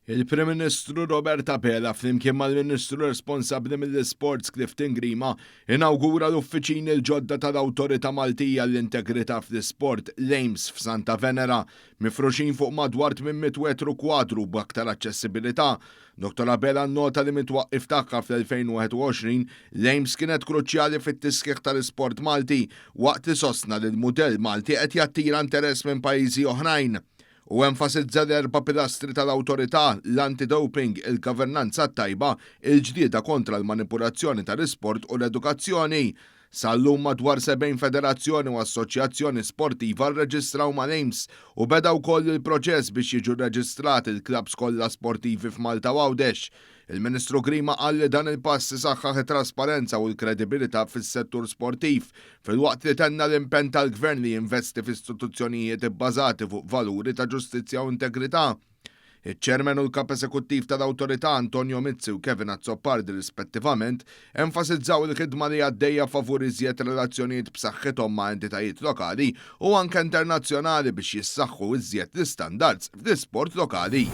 Il-Prim Ministru Robert Abela flimkien mal-Ministru responsabbli mill-Isports Clifton Grima inawgura l-uffiċini l-ġodda tal-Awtorità Maltija l-Integrità fl-Isport, l-AIMS, f'Santa Venera, mifruxin fuq madwar 800 metru kwadru b'aktar aċċessibilità. Dr. Abela nnota li mit-twaqqif tagħha fl-2021, l-AIMS kienet kruċjali fit-tisħiħ tal-isport Malti, waqt li sostna li l-mudell Malti qed jattira interess minn pajjiżi oħrajn. U enfasizza l-erba' pilastri tal-awtorità, l-anti-doping, il-governanza tajba, il-ġlieda kontra l-manipulazzjoni tal-isport u l-edukazzjoni. Sal-lum madwar 70 federazzjoni u assoċjazzjoni sportiva rreġistraw mal-AIMS u beda wkoll il-proċess biex jiġu rreġistrati l-klabbs kollha sportivi f'Malta u Għawdex. Il-Ministru Grima qal li dan il-pass isaħħaħ it-trasparenza u l-kredibilità fis-settur sportiv, filwaqt li tenna l-impenn tal-Gvern li jinvesti f'istituzzjonijiet ibbażati fuq valuri ta' ġustizzja u integrità. Iċ-Chairman u l-Kap Eżekuttiv tal-Awtorità Antonio Mizzi u Kevin Azzopardi rispettivament enfasizzaw il-ħidma li għaddejja favur iżjed relazzjonijiet b'saħħithom ma' entitajiet lokali u anke internazzjonali biex jissaħħu iżjed l-istandards fl-isport lokali.